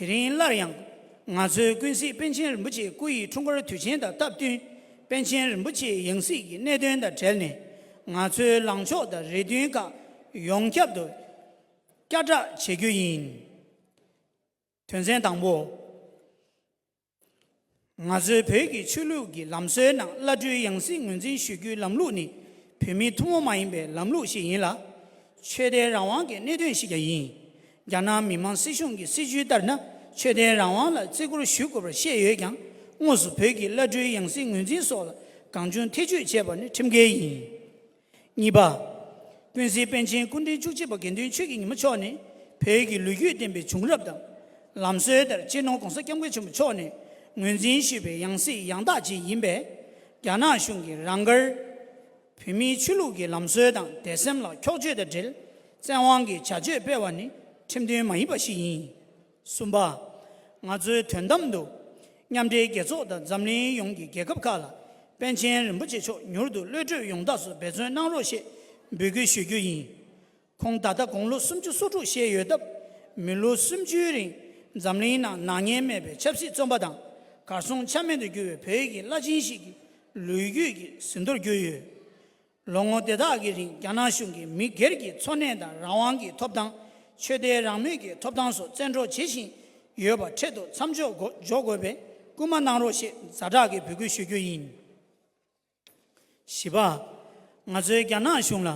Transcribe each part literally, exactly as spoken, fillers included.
དེ་རིང་སླར་ཡང་ང་ཚོའི་ཀུན་གཟིགས་པཎ་ཆེན་རིན་པོ་ཆེའི་སྐུ་ཡི་འཁྲུངས་སྐར་དུས་ཆེན་དང་སྟབས་བསྟུན། པཎ་ཆེན་རིན་པོ་ཆེའི་ཡང་སྲིད་ཀྱི་གནད་དོན་དང་འབྲེལ་ནས། ང་ཚོའི་ལངས་ཕྱོགས་དང་རེ་འདུན་ཁག་ཡོངས་ཁྱབ་ཏུ་བསྐྱར་བསྒྲགས་བྱེད་རྒྱུ་ཡིན། དོན་ཚན་དང་པོ། ང་ཚོའི་བོད་ཀྱི་ཆོས་ལུགས་ཀྱི་ལམ་སྲོལ་ནང་བླ་སྤྲུལ་ཡང་སྲིད་ངོས་འཛིན་ཞུ་རྒྱུའི་ལམ་ལུགས་ནི་བོད་མིའི་ཐུན་མོང་མ་ཡིན་པའི་ལམ་ལུགས་ཤིག་ཡིན་ལ། ཆོས་དད་རང་དབང་གི་གནད་དོན་ཞིག་ཀྱང་ཡིན། རྒྱ་ནག་མི་དམངས་སྲིད་གཞུང་གི་སྲིད་བྱུས་ལྟར་ན། ཆོས་དད་རང་དབང་ལ་བརྩི་བཀུར་ཞུ་དགོས་པར་བཤད་ཡོད་ཀྱང་། དངོས་སུ་བོད་ཀྱི་བླ་སྤྲུལ་ཡང་སྲིད་ངོས་འཛིན་སོགས་ལ་གང་བྱུང་ཐེ་བྱུས་བྱས་པ་ནི་ཁྲིམས་འགལ་ཡིན། གཉིས་པ། ཀུན་གཟིགས་པཎ་ཆེན་སྐུ་ཕྲེང་བཅུ་གཅིག་པ་དགེ་འདུན་ཆོས་ཀྱི་ཉི་མ་མཆོག་ནི་བོད་ཀྱི་ལོ་རྒྱུས་ལྡན་པའི་བྱུང་རབས་དང་ལམ་སྲོལ་ལྟར་སྤྱི་ནོར་༸གོང་ས་༸སྐྱབས་མགོན་ཆེན་པོ་མཆོག་ནས་ངོས་འཛིན་ཞུས་པའི་ཡང་སྲིད་ཡང་དག་ཅིག་ཡིན་པས། རྒྱ་ནག་གཞུང་གིས་རང་དགར་བོད་མིའི་ཆོས་ལུགས་ཀྱི་ལམ་སྲོལ་དང་དད་སེམས་ལ་འཁྱོག་བརྗོད་དང་འབྲེལ་བཙན་དབང་གི་བྱ་སྤྱོད་སྤེལ་བ་ནི་ཁྲིམས་མཐུན་མ་ཡིན་པ་ཞིག་ཡིན། གསུམ་པ། ང་ཚོའི་དོན་དམ་དུ་མཉམ་འབྲེལ་རྒྱལ་ཚོགས་དང་འཛམ་གླིང་ཡོངས་ཀྱི་རྒྱལ་ཁབ་ཁག་ལ་པཎ་ཆེན་རིན་པོ་ཆེ་མཆོག་མྱུར་དུ་གློད་གྲོལ་ཡོང་ཐབས་སུ་འབད་བརྩོན་གནང་རོགས་ཞེས་འབོད་སྐུལ་ཞུ་རྒྱུ་ཡིན། ཁོང་ད་ལྟ་དགུང་ལོ་སུམ་ཅུ་སོ་དྲུག་བཞེས་ཡོད་སྟབས། མི་ལོ་སུམ་ཅུའི་རིང་འཛམ་གླིང་ནང་ནག་ཉེས་མེད་པའི་ཆབ་སྲིད་བཙོན་པ་དང་གར་སོང་ཆ་མེད་དུ་གྱུར་བའི་བོད་ཀྱི་བླ་ཆེན་ཞིག་གི་ལོ་རྒྱུས་ཀྱི་ཟིན་ཐོར་གྱུར་ཡོད། ལོ་ངོ་དེ་དག་གི་རིང་རྒྱ་ནག་གཞུང་གིས་མི་སྒེར་གྱི་འཚོ་གནས་དང་རང་དབང་གི་ཐོབ་ཐང་། ཆོས་དད་རང་མོས་ཀྱི་ཐོབ་ཐང་སོགས་བཙན་འཕྲོག་བྱེད་བཞིན་ཡོད་པ་འཕྲལ་དུ་མཚམས་འཇོག་དགོ་འཇོག་དགོས་པའི་སྐུལ་མ་གནང་རོགས་ཞེས་ཛ་དྲག་གིས་འབོད་སྐུལ་ཞུ་རྒྱུ་ཡིན། བཞི་པ། ང་ཚོས་རྒྱ་ནག་གཞུང་ལ་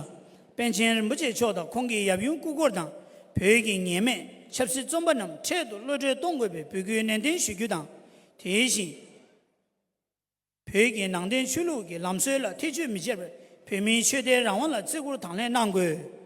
པཎ་ཆེན་རིན་པོ་ཆེ་མཆོག་དང་ཁོང་གི་ཡབ་ཡུམ་སྐུ་འཁོར་དང་བོད་ཀྱི་ཉེས་མེད་ཆབ་སྲིད་བཙོན་པ་རྣམས་འཕྲལ་དུ་གློད་གྲོལ་གཏོང་དགོས་པའི་འབོད་སྐུལ་ནན་ཏན་ཞུ་རྒྱུ་དང་། དེ་བཞིན། བོད་ཀྱི་ནང་བསྟན་ཆོས་ལུགས་ཀྱི་ལམ་སྲོལ་ལ་ཐེ་བྱུས་མི་བྱེད་པར་བོད་མིའི་ཆོས་དད་རང་དབང་ལ་བརྩི་བཀུར་དང་ལེན་གནང་དགོས།